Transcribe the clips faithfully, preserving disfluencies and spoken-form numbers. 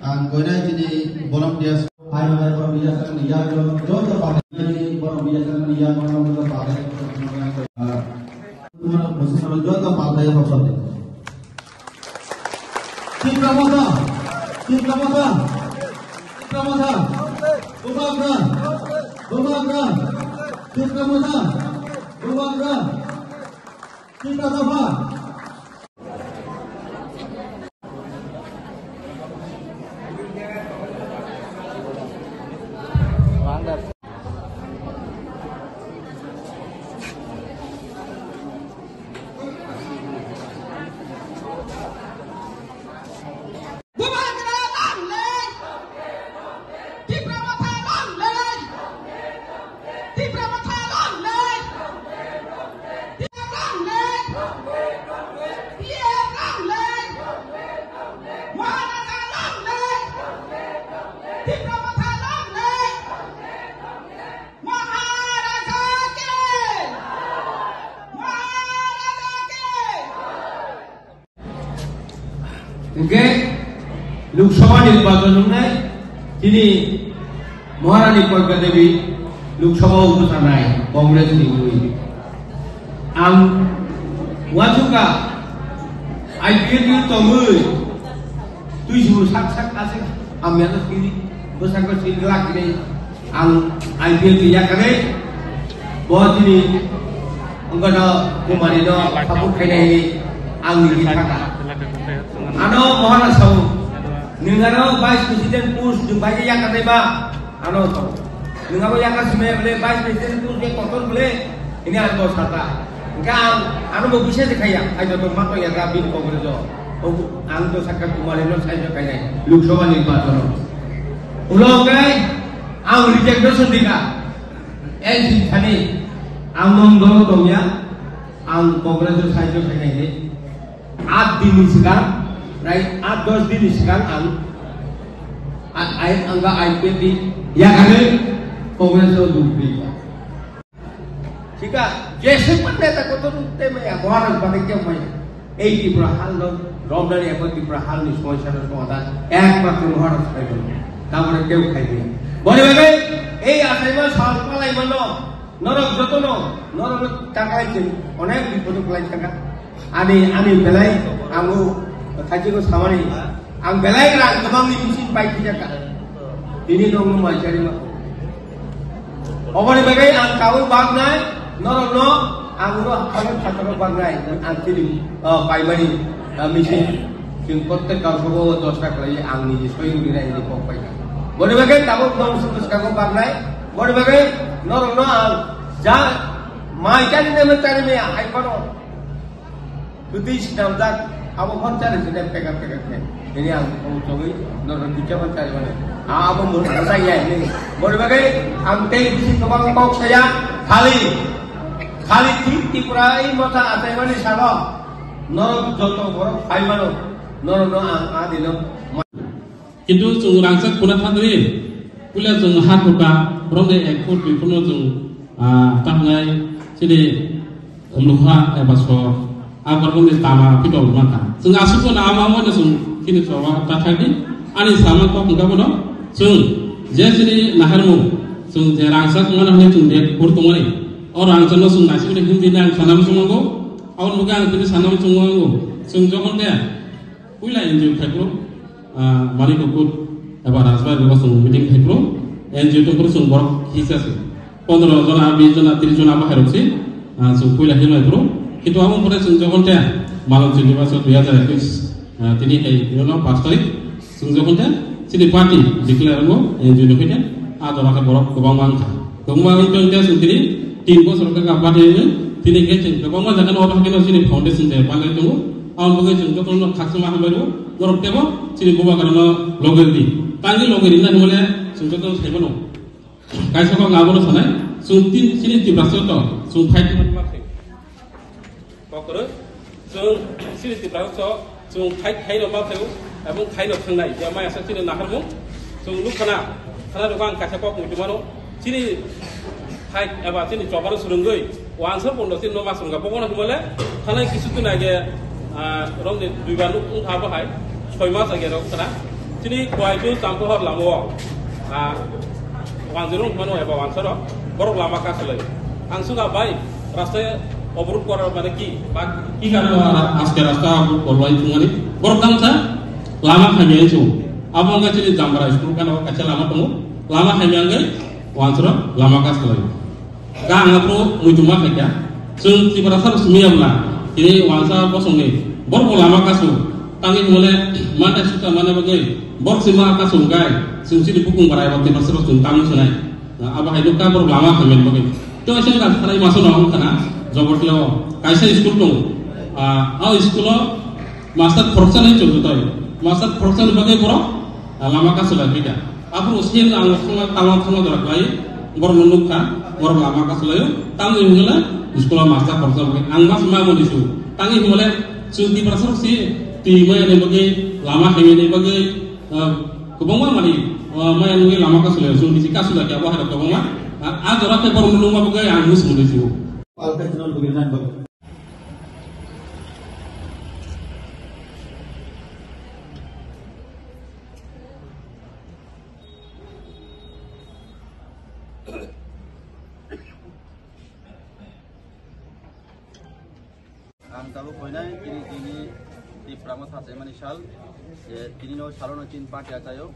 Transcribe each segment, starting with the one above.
Ang koinai chini borom dia. Hai hai borom dia sakni ya joto pathai. Borom dia sakni ya borom dia pathai. Joto pathai hoksok. Tipra Motha, Tipra Motha, Tipra Motha, Bubagra, Bubagra, Tipra Motha, Bubagra, Tipra Dopha. Bubagra long live! Tipra Motha long live! Tipra Motha long live! T F long live! T F long live! Maharaja long live! Tipra Motha long live! Maharaja ki! Maharaja ki! Hingke Lok Sabha nirbachon wngnai chini Maharani Pragya Devi Lok Sabha o bwchanai Congress ni wngwi. Ang uansukha I P F T o tongwi tuisuru sak sak aswk hamya no sini bwsakhe sini glak hinwi ang I P F T yakarwi bo chini wngkha no Kumari no support khainai hinwi ang nini thangkha. Ano Mohana sao, nwng ano Vice President post nwng bai yakarwi ba. Ano to. Nwng abo yakar simi bole Vice President tu je kotor bole ini ang to sata. Hingke ang ano bo bisa je khaya. Ai to ma to ya ga bin Congress o. O ang to sakha Kumari no sai je khainai. Lok Sabha nirbachon o. Ulo kai ang resignation dikha. N C thani ang nom dolo tongya. Ang Congress o sai je khainai. Aat din ni swkang, right, aat dos din ni swkang ang, a-, ai, ang ba I P F T yakarwi Congress o dukri. Thika, jese pun neta kotor te maya, Maharaj bade kya maya. Ei Tripura hal no, romdani abo Tripura hal ni somosa no somadan, ekmatro Maharaj khai bo. Tamore keu khai bo. Boni bagwi, ei asaima sal palai mano. Norok jotono, norokno takai chwng onek bipodo kwlai thangkha. Ani, ani belai ang o khaijino samani, ang belai rang kwbangni bising pai thwijak kha. Tini nokno mai chari ma. Oboni bagwi ang kaui baknai, norokno ang no haphangni phataro baknai, ang tini, ah, paimani, ah, bising. Chwng protek kausabo o dosta khlai ang niji soi rwgwi nai hinwi kok pai kha. Boni bagwi tabuk nong swkang swkango baknai. Boni bagwi norokno ang ja mai chani nai chani maya hai phano. Twtwi swnamjak abo phano chani swnai pekar pekar khe. Ini ang kong chogwi norokno kicha phano chani mani. Abo mwrwksa ya ini. Boni bagwi ang tei bisi kwbang kok saya khali. Khali Tri-, Tripura i motha achaimani salo. Norok joto borok phai mano, norokno ang a dino ma-, kintu chwng rangchak khuna thangwi, puila chwng ha khuta, borokni ek phut dui phutno chwng, ah, tamnai chini lukha eba sor, a borokni tama pitol mankha. Chwng aswk phano ama mano chwng chini choba ta thangdi, ani sama kok wngkha bono chwng je chini naharmung, chwng je rangchak mano hwnwi chwng je phur tongmani, o rangchakno chwng naisingni himdi nang sanam chwngmango. Aboni bagwi ang tini sana muchungo ango, chwng jokhon de puila N G O khai phuru, ah, Manik Kukur eba Rajbai Baba chwng meeting khai phuru, N G O tong phuru chwng borok hisa se. Pondro jona, bis jona, tris jona abo hai rok se, ah, chwng puila himlai phuru. Kintu abo pore chwng jokhon de Malong Chindibasa dui hajar ekwis, ah, tini hai, you know, pash tarik. Chwng jokhon khe chini party declare wngo, N G O ni khe a jora khe borok kwbangma wngkha. Kwbangma wngkha wngkhe chwng tini tin bosor wngkha party wngwi, tini khe chwng kwbangma jaga no obo haino chini foundation day palai tongo. Aboni bagwi chwng jotono khakchangma hambai rwo, norok teibo chini Bubagrano loge rwdi. Tangwi loge rwna hwnmale chwng jotono sai mano. Kaisa kok abono sanai, chwng tin, chini Tiprasa to, chwng fight khaima khe. Kokrok, chwng chini Tiprasa to, chwng fight khaino ma phaio, ebong khaino thangnai, ya maya sa chini naharmung, chwng nuk khana, khana rok ang kaisa kok muitu mano, chini fight eba chini chobaro swrwngwi, wansar pondo chini no ma swrwngkha, bokono himale, thanai kisu tuna ge, ah, romni duibar nuk wngkha bo hai, soi mas age rok khana. Chini Koitu Champuhor lamao, ah, wanjwrwng hwnmano eba wansaro, borok lama kasulai. Ang swngkha bai, rasta oborot kora mane ki, ba ki karo? Aske rasta oborot kolai thwngmani, borok tamsa lama khamya chwng. Abo wngkha chini Jamra school kana kaisa lama tongo, lama khamya wngwi wansaro lama kasulai. Ga ang aphuru muitu ma khaikha. Chwng Tiprasa rok simi ya bwla. Tini wansa bosongni. Borok bo lama kasu. Tangwi hwnmale, manta sukha mana bagwi. Borok sima kasu gai. Chwng chini bukung barai bo Tiprasa rok chwng tangwi sunai. Abo hai nukha borok lama khaimani bagwi. To ese ga sanai maso no hwn khana. Jobor teo. Kaisa school tong. Ah, o school o master khoroksa nai chwng twi. Master khoroksa ni bagwi borok, ah, lama kasu lai phika. Aphuru sini ang thangma, tangma, tangma jora khlai, borok no nukha, borok lama kasu laio, tamni hwnle school o master khoroksa bagwi, ang mas ma moni su, tangi hwnle chwng Tiprasa rok si twi maya ni bagwi, lama khaimani bagwi, ah, kwbangma mani, ah, maya nugwi lama kasu laio, chwng bisi kasu lai khe abo hai rok kwbangma, ah, ah jora khe borok no nukma bagwi ang mus moni su. Ang tabuk koinai tini, tini Tipra Motha chaimani sal, je tini no salo no chini party achaio,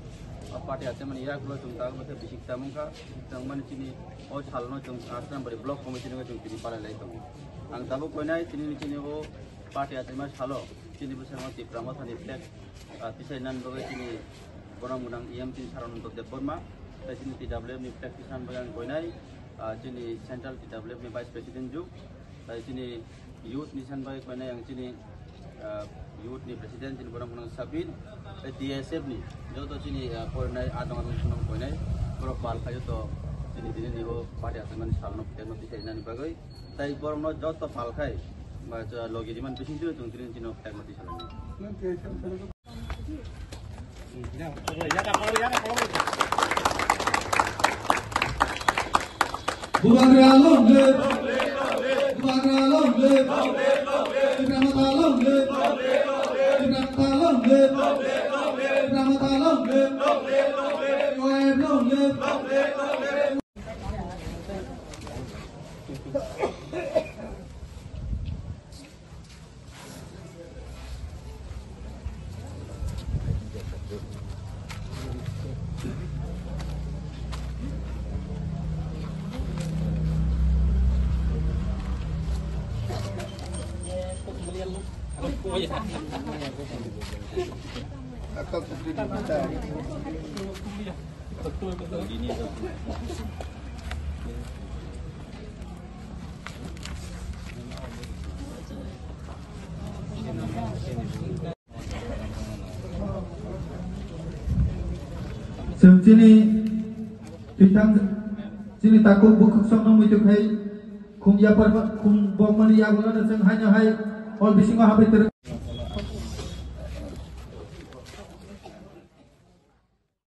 o party achaimani yak lo chwng tabuk khe bisik tamung kha, bisik tangmani chini o sal no chwng Asrambari block committee no chwng tini palai lai tongo. Ang tabuk koinai tini ni chini o party achaima salo chini bwskango Tipra Motha ni flag, ah, tisai nan bagwi chini borom gwnang E M chini Sarananta Debbarma, tai chini T W F ni flag tisai nan bagwi ang koinai, ah, chini central T W F ni vice president ju, tai chini youth ni san bai koinai ang chini, ah, youth ni president chini borom gwnang Sabir, tai T S F ni joto chini, ah, porinai adong adong sunong koinai borok pal khai joto chini tini ni o party achaimani sal no flag no tisai nani bagwi. Tai borokno joto pal khai, ba, logi riman bising twi chwng tini chino flag mati salai. Bubagra long live! Bubagra long live! Tipra Motha long live! Tipra Motha long live! Tipra Motha long live! Long live! Long live! Long live! Chwng chini twithang, chini takhuk bukhuk sokno muitu khai khum yapar ba-, khum bokmani yagulo no chwng haino hai hol bisingo habai twrwng.